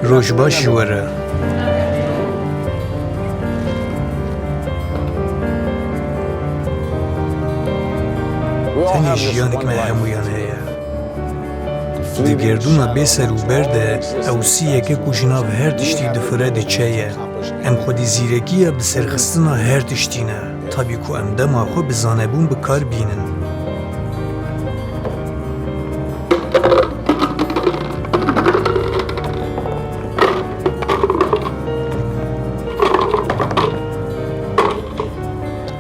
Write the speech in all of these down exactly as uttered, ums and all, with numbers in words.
Roj baş ji we re. Tenê jiyanek me hemûyan heye. Di gerdûna bê ser û ber de, ew siyek e ku ji nav her tiştî difire diçe ye. Em xwedî zîrekiya bi serxistina her tiştî ne. Tabî ku em dema xwe bi zanebûn bi kar bînin.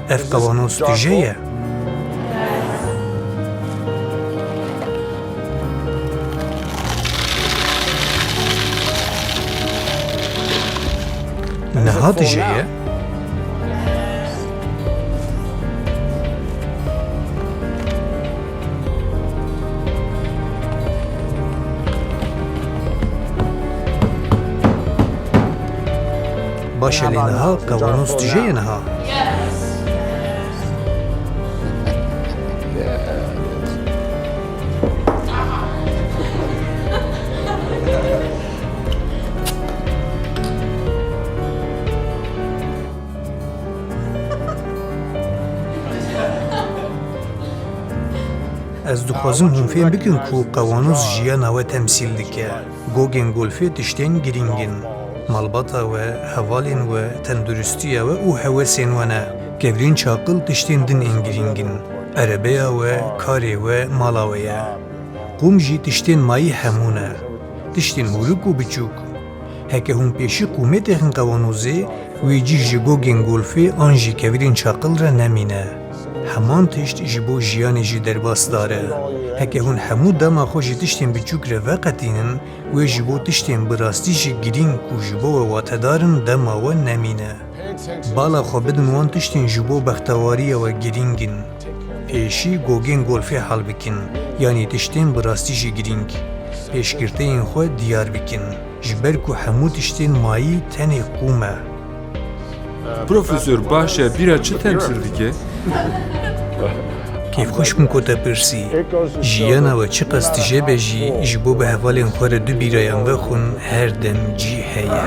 Ev qewanoz tije ye? Niha tije ye? Baş e, lê niha qewanoz tije ye niha? Ez dixwazim hûn fêm bikin ku qewanoz jiyana we temsîl dike. Gogên golfê tiştên girîng in. Malbata we, hevalên we, tenduristiya we û hewesên we ne. Kevirên çaqil tiştên din ên girîng in. Erebeya we, karê we, mala we ye. Qûm jî tiştên mayî hemû ne. Tiştên hûrik û biçûk. Heke hûn pêşî qûmê têxin qewanozê, wê cih ji gogên golfê an jî kevirên çaqil re nemîne. Heman tişt ji bo jiyanê jî derbasdar e. Heke hûn hemû dema xwe ji tiştên biçûk re veqetînin, wê ji bo tiştên bi rastî jî girîng ku ji bo we watedar in dema we nemîne. Bala xwe bidin wan tiştên ji bo bextewariya we girîng in. Pêşî gogên golfê hal bikin, yanî tiştên bi rastî jî girîng. Pêşgirteyên xwe diyar bikin, ji ber ku hemû tiştên mayî tenê qûm e. Profesor, baş e, bîra çi temsîl dike? Kêfxweş bûm ku te pirsî. Jiyana we çiqas tije be jî, ji bo bi hevalên xwe re du bîrayan vexwin, her dem cî heye.